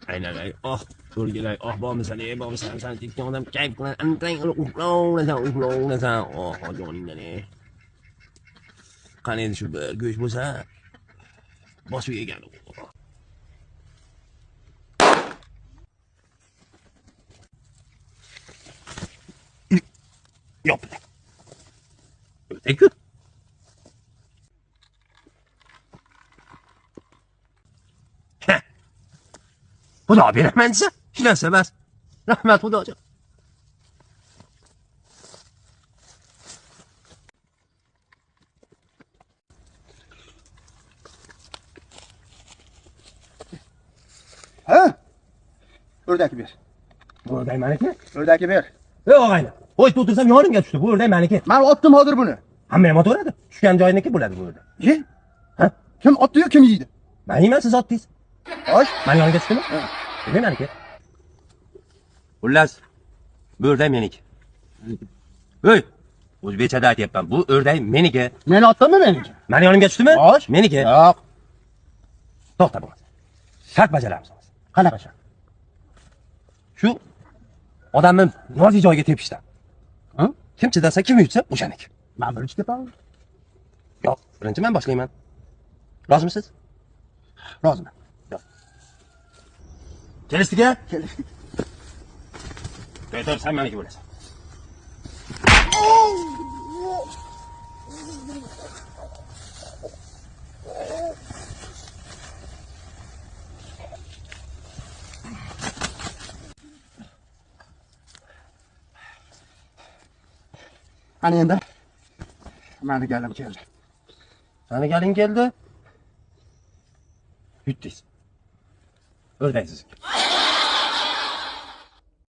Aylanay, oh, o'rgilay, oh, bormisan, ey, bormisan, san tekkan odam kayf qiladi, antang uxlayverasan, uxlayverasan, oh, joningdan, ey. Qani endi shu bir go'sht bo'lsa, bosib yegan. Yo'q. O'rdak-ku. Xudo beraman desa, hech narsa emas. Rahmat Xudojon. Ha? O'rdakni ber. Bu o'rdak meniki. O'rdakni ber. Ey og'ayni, qo'y o'tirsam yonimga tushdi. Bu o'rdak meniki. Men otdim hozir buni. Hamma ham otaveradi. Tushgan joyiniki bo'ladi bu o'rdak. Ye? Ha? Kim otdi-yu, kim yeydi? Men yeyman, siz otdingiz. Xo'sh, meni yonimga tushdimi? Ha. Demak meniki. Xullas, bu o'rdak meniki. Ey, o'zbekchada aytyapman. Bu o'rdak meniki. Men otdimmi meniki? Meni yonimga tushdimi? Xo'sh. Meniki. Yo'q. To'xta bo'lmasa. Shart bajaramiz. Qanaqa shart? Shu odamni nozik joyiga tepishdan. Ha? Kim chidasa, kim yutsa, o'shaniki. Men birinchi tepaman. Yo'q, birinchi men boshlayman. Rozimisiz? Roziman. Yo'q. Kelishdik-a? Kelishdik. To'y, sen meniki bo'lasan. Ana endi mani galim keldi. Sani galing keldi. Yutdingiz. O'rdak sizniki.